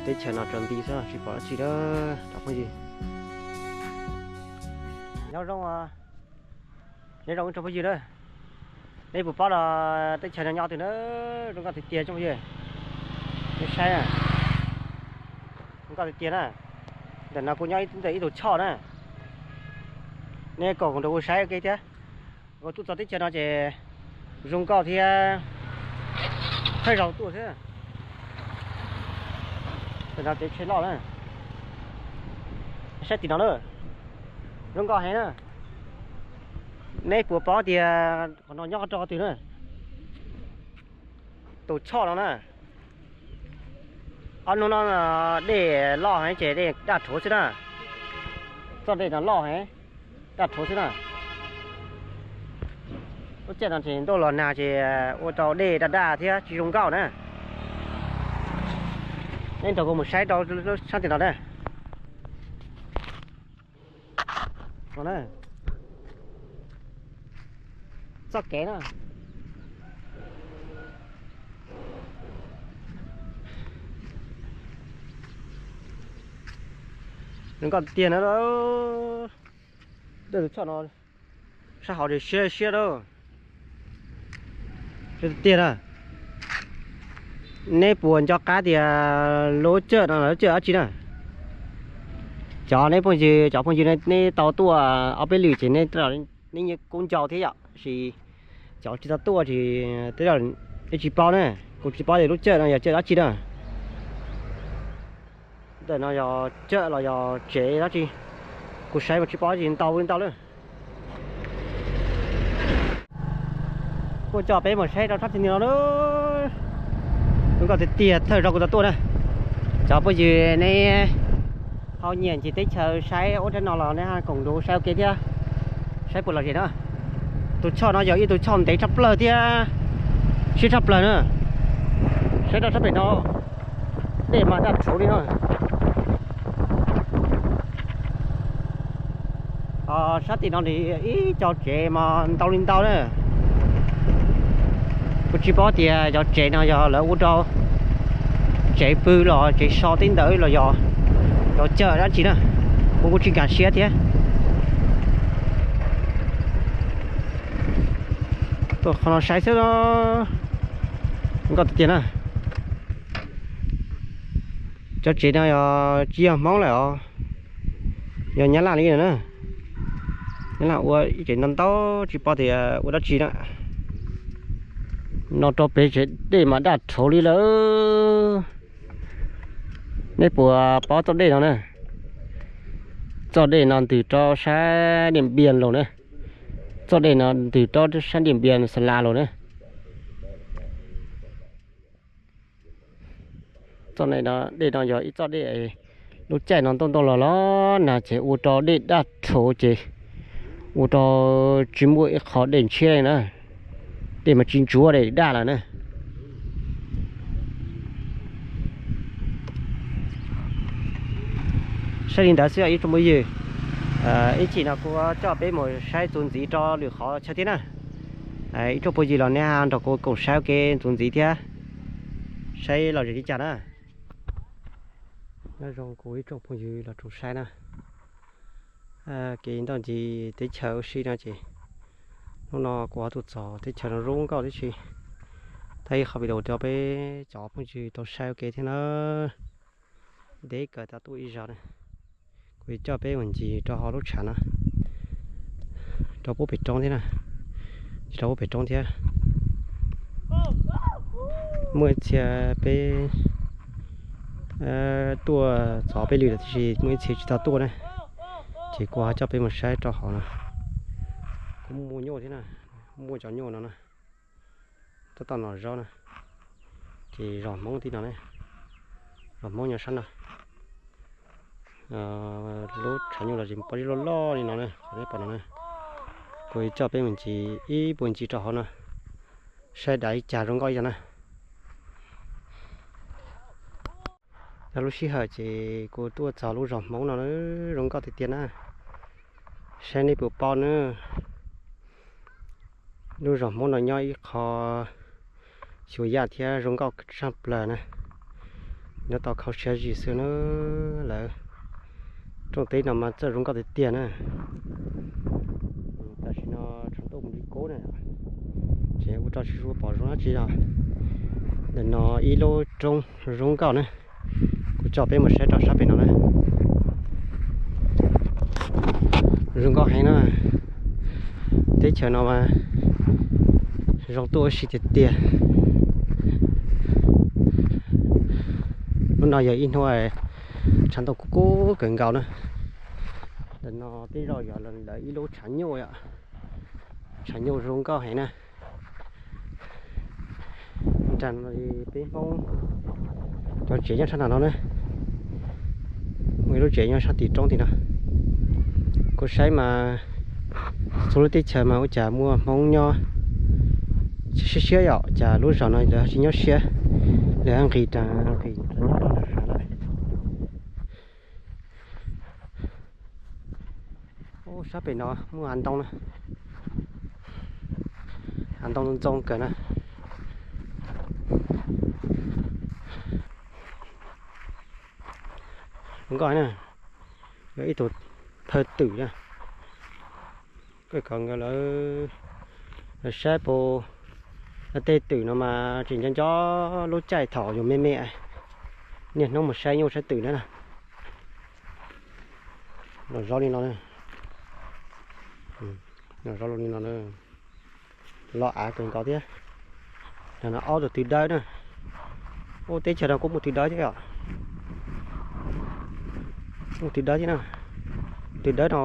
Teb chaws no tsaus nti xwb tsis pom dab tsi lawm cov phooj ywg. Nyob zoo, nyob zoo ib tsoom phooj ywg na. Neb puas paub los teb chaws no nyob twg na? Zoo nkauj tiag tiag tsoom phooj ywg. Neb saib, zoo nkauj tiag tiag na. Ntawm no kuj nyob ntawm ib tug choj na. Neb koom nrog kuv saib ua ke thiab. Kuv tuaj txog teb chaws no ces zoo nkauj thiab, thawj zaug tuaj thiab. Tam no kev tsheb loj na. Saib tim no na, zoo nkauj heev na. Neb puas paub tias qhov no nyob rau qhov twg na? Tus choj no na. Ob hnub no dej loj heev ces dej daj rhuav xwb na. Txoj dej no loj heev, daj rhuav xwb na. Lub caij no ces ntuj los nag ces ua rau dej daj daj thiab tsis zoo nkauj na. Neb nrog kuv mus saib rau sab tim no na. Txoj kev na. Zoo nkauj tiag na. Tus choj no sab hauv siab siab lawm. Tiag na. Neb puas nco qab tias lub caij no lub caij dab tsi na? Cov neb phooj ywg, cov phooj ywg neb tau tuaj ob peb lwm ces neb, neb kuj nco thiab yom, sis cov tsis tau tuaj ces tej zaum neb tsis paub na. Kuv tsis paub tias lub caij no yog caij dab tsi na. Ntawm no yog caij los yog tsev dab tsi, kuv saib mas tsis paub dab tsi ntau li ntau lawm. Kuj coj peb mus saib rau sab tim no na. Zoo nkauj tiag tiag, thawj zaug kuv tau tuaj na. Cov phooj ywg neb ho nyiam ncig teb chaws saib ub rab no los neb koom nrog saib ua ke thiab, saib puas lom zem na. Tus choj no yog ib tug choj ntev tshaj plaws thiab siab tshaj plaws na. Saib rau sab pem no, dej mas daj rhuav li no. Sab tim no ib co tsev mas ntau li ntau na. Kuv tsis paub tias cov tsev no yog lawv ua rau tsev pw los tsev so teb ntawd los yog cov chaw dab tsi na, kuv kuj tsis nkag siab thiab. Tuaj qhov no saib xwb, zoo nkauj tiag tiag na. Cov tsev no yog tsis yog Hmoob lawm os, yog Nyab Laj li na. Nyab Laj ua ib tsev ntau ntau tsis paub tias ua dab tsi na. No rau pem tsev dej mas daj rhuav li lawm. Neb puas paub txoj dej no na? Txoj dej no ntws rau sab Diam Npias los na. Txoj dej no ntws rau sab Diam Npias Xa Las los na. Txoj dej no yog ib txoj dej, lub caij no ntuj ntuj los los nag ces ua rau dej daj rhuav ces ua rau tsis muaj ib qho dej ntshiab li na. Dej mas tsis ntsuav, dej daj lawm na. Saib li ntawd xwb ib tsoom phooj ywg. Ib chim no kuv coj peb mus saib txuas ntxiv rau lwm qhov chaw thiab na. Ib tsoom phooj ywg los nej nrog kuv koom saib ua ke txuas ntxiv thiab, saib lom zem li cas na. Nyob zoo kuv ib tsoom phooj ywg los tsoom saib na. Kev ntoj ncig teb chaws ua si no ces hnub no kuv ho tuaj txog teb chaws no zoo nkauj tib si. Thaij ib qho video rau peb cov phooj ywg tau saib ua ke thiab na. Ntev kawg tas tuaj ib zaug na. Kuv coj peb mus ncig rau hauv lub tshav no, rau pub pem roob thiab na, rau pub pem roob thiab. Muaj ib txhia peb tuaj txog peb lwm lawm tiam sis muaj ib txhia tsis tau tuaj na, ces kuv ho coj peb mus saib rau hauv no. Kuj muaj nyuj thiab na, muaj cov nyuj no na, tab tom noj zaub na. Ces zos Hmoob tim no ne, zos Hmoob nyob sab no. Lub tshav nyuj los tsis pom, loj loj li no ne, qhov nej pom no ne. Kuv coj peb mus ncig ib puag ncig rau hauv no, saib dav li cas zoo nkauj li cas na. Yog lub sij hawm ces kuv tuaj txog lub zos Hmoob no, zoo nkauj tiag tiag na. Saib nej puas paub na. Lub zos Hmoob no nyob ib qho xyuas yaj thiab zoo nkauj tshaj plaws na. Nyob tau kho siab zim xwb na lawm. Rooj teb no mas txawj zoo nkauj tiag tiag na. Tam sim no tshav ntuj mus li kub na, ces ua rau tsis pom zoo dab tsi os. Ntawm no ib lub roob zoo nkauj na, kuv coj peb mus saib rau sab pem no na. Zoo nkauj heev na, teb chaws no mas zoo tuaj ua si tiag tiag. Lub no yog ib hnub tshav ntuj kub kub kawg nkaus na. Ntawm no tej zaum yog lawv ib lub tshav nyuj yom, tshav nyuj zoo nkauj heev na. Nram no peb Hmoob cov tsev nyob sab nram no na, muaj ib lub tsev nyob sab tim roob tim no. Kuv saib mas txhua lub teb chaws mas ua cas muaj Hmoob nyob siab siab yom, cas lub zos no lawv tsis nyob siab, lawv nqis rau nqis rau nyob rau nram hav lawm. Ub, sab pem no muaj hav ntoo na, hav ntoo ntxoo kawg na. Zoo nkauj na, yog ib tug thawj twm na. Koj kom nkawd lawv saib puas, tej twm no mas tseem nco nco lub caij thaum yus me me, niaj hnub mus saib nyuj saib twm na. Los zov li no, los zov li no, los av kawg nkaus thiab. No ob tug twm dawb na. Ub, teb chaws no kuj muaj twm dawb thiab os. Muaj twm dawb thiab na. Twm dawb no.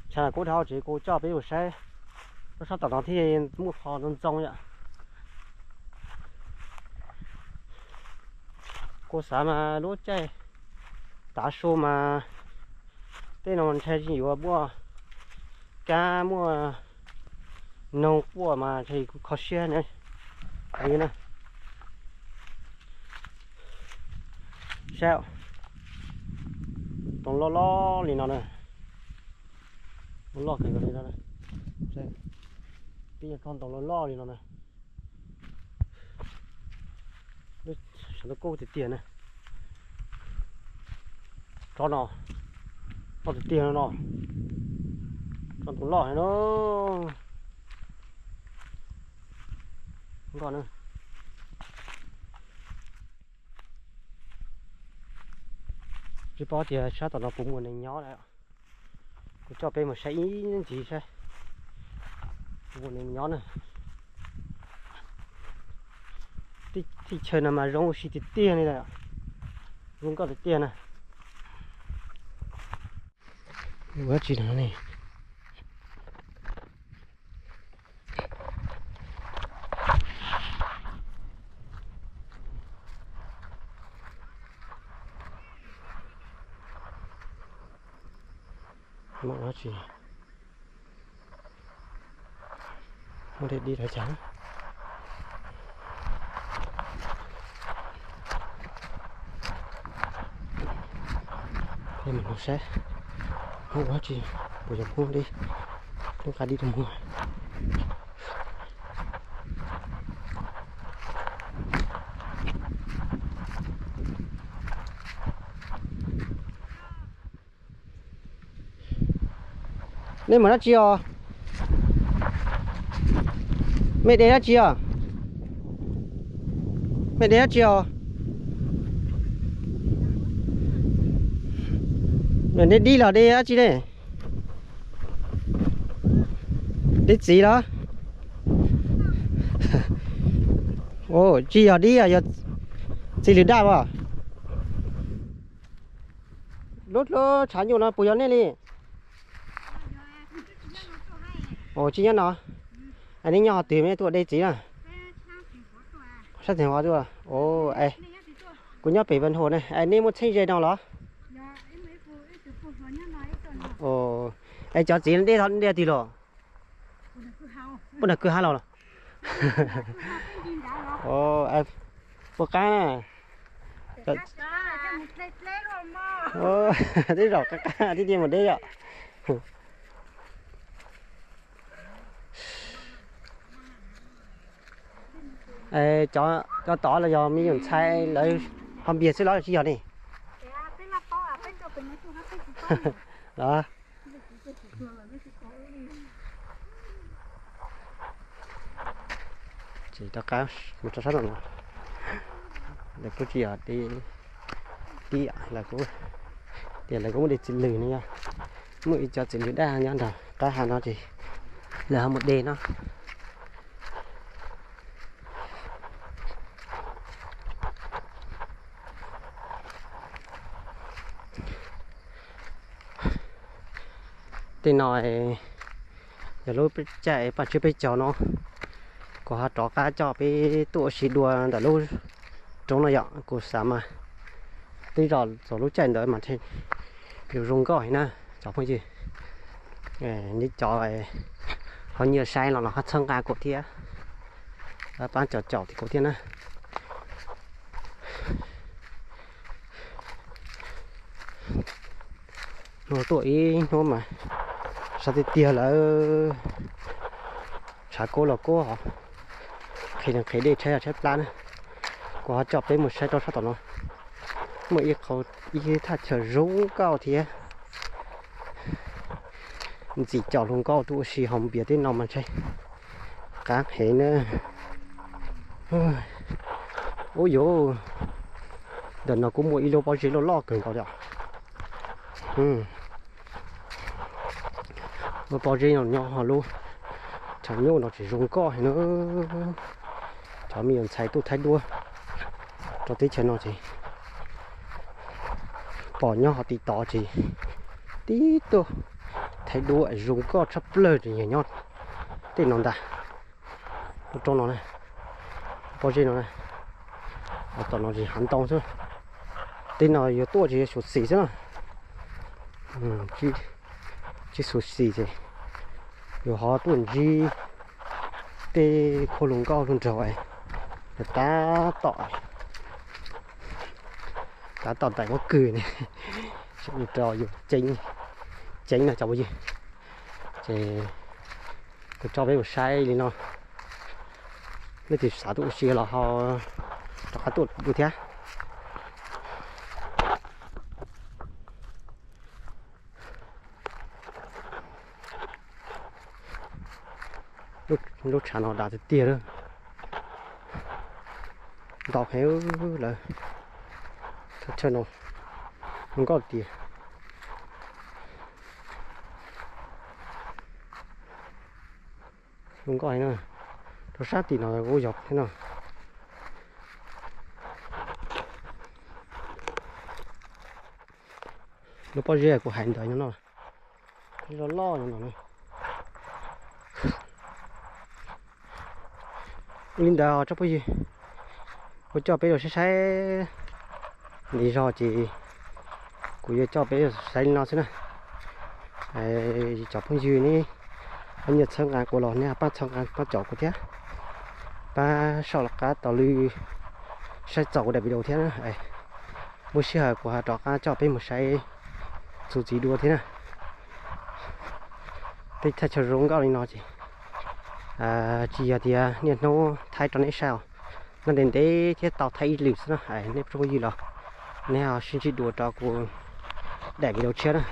Tshav kuv dhau tsev kuv coj peb mus saib, lub sab tom no thiaj muaj qhov ntxoo ntxoo yom. Kuv xav mas lub caij tav su mas tej no ntshai yuav muaj kab muaj noog quaj mas ntshai kuv kho siab na. Saib, ntoo loj loj li no na, loj kawg li no. Tib yog ntoo loj loj li no na. Sawv daws kub tiag tiag na. Tsob no, loj tiag tiag no no. Tsob ntoo loj no. Nkoj na. Tsis paub tias sab tom no puas muaj neeg nyob lawm. Kuv coj peb mus saib ib ntsis saib puas muaj neeg nyob na. Teb chaws no mas zoo ua si tiag tiag li lawm. Zoo nkauj tiag tiag na. Ua dab tsi no ne? Muaj dab tsi? Muaj dej dib los cas? Peb mus saib Hmoob ua dab tsi, puas yog Hmoob deb, Hmoob qab dib rau muag. Nej mus dab tsi os? Mej de dab tsi os? Mej de dab tsi os? Nej dib los de dab tsi ne? Dib txiv los? Tsis yog dib, yog txiv lws daj as. Lub, lub tshav nyuj no puas yog nej li? Tsis nyob no. Nej nyob qhov twg nej tuaj de txiv na? Sab tseem tuaj. Es kuv nyob pem Vaj Hauv ne, es nej muaj txheeb ze no los? Es cov txiv de, de twg los? Puag nram kwj ha los los? Puas qab na? Tej zaum qab qab thiaj li mus deb yom. Cov tod los yog me nyuam ntxhais lawv ho npias xwb los tsis yog ne? Los, tsis rov qab mus rau sab no, lawv kuj tsis yog tib yam, lawv kuj tias lawv kuj muaj de txiv lws no yog, muaj ib co txiv lws daj nyob nram qab hav no ces lawv ho mus de no. Tej no yog lub caij paj tsib peb caug no, kuv ho rov qab coj peb tuaj ua si dua ntawm lub roob no yom. Kuv xav mas tej zaum txog lub caij ntawd mas yuav zoo nkauj heev na cov phooj ywg. Nej cov ho nyiam saib los no ho txhawb nqa kuv thiab, pab caum caum kuv thiab na. Hnub tuaj ib hnub mas sab tiag tiag lawm, tshav kub los kub, qhia qhia dej tshaib tshaib plab na. Kuv ho coj peb mus saib rau sab tom no, muaj ib qho, ib thaj chaw zoo nkauj thiab. Ntxim coj hluas nkauj tuaj ua si haus npias tej no mas ntshai qab heev na. Ub yuv, ntawm no kuj muaj ib lub pob zeb loj loj kawg nkaus li. Lub pob zeb no nyob ho lub tshav nyuj no tsis zoo nkauj heev na. Cov me nyuam ntxhais tuaj thaij duab rau teb chaws no ces pom nyob ho tib tod ces tib tuaj thaij duab zoo nkauj tshaj plaws ces nyias nyob tej no ntag. Lub roob no na, pob zeb no na, tom no ces hav ntoo xwb. Tej no yuav tuaj ces yuav xyuam xim xwb na. Tsis xyuam xim ces yuav ho tuaj ntsib tej khub hluas nkauj hluas nraug, tab tom, tab tom ntais pob kws ne, rau yus ceeb no cov phooj ywg. Ces kuv coj peb mus saib li no, leej twg xav tuaj ua si los ho rov qab tuaj dua thiab. Lub tshav no dav tiag tiag lawm, ntau heev lawm. Thaj chaw no zoo nkauj tiag. Zoo nkauj heev na, rau sab tim no kuj yog thiab no. Lub pob zeb kuv hais ntawd no, loj loj no. Ua li ntawd tsoom phooj ywg, kuv coj peb los saib saib ntxiv zog ces kuv yuav coj peb saib li no xwb na. Cov phooj ywg ne, pab nyiam txhawb nqa kuv los nej pab txhawb nqa pab caum kuv thiab, pab sau los qab tau lw saib txaus kuv daim video thiab na. Muaj sij hawm kuv ho rov qab coj peb mus saib txuas ntxiv dua thiab na. Tej thaj chaw zoo nkauj li no ces tsis yog tias niaj hnub thaij rau nej saib os, noj ntev ntev thiab tau thaij ib lwm xwb na. Nej phooj ywg los nej ho sib ntsib dua rau kuv daim video tshiab na.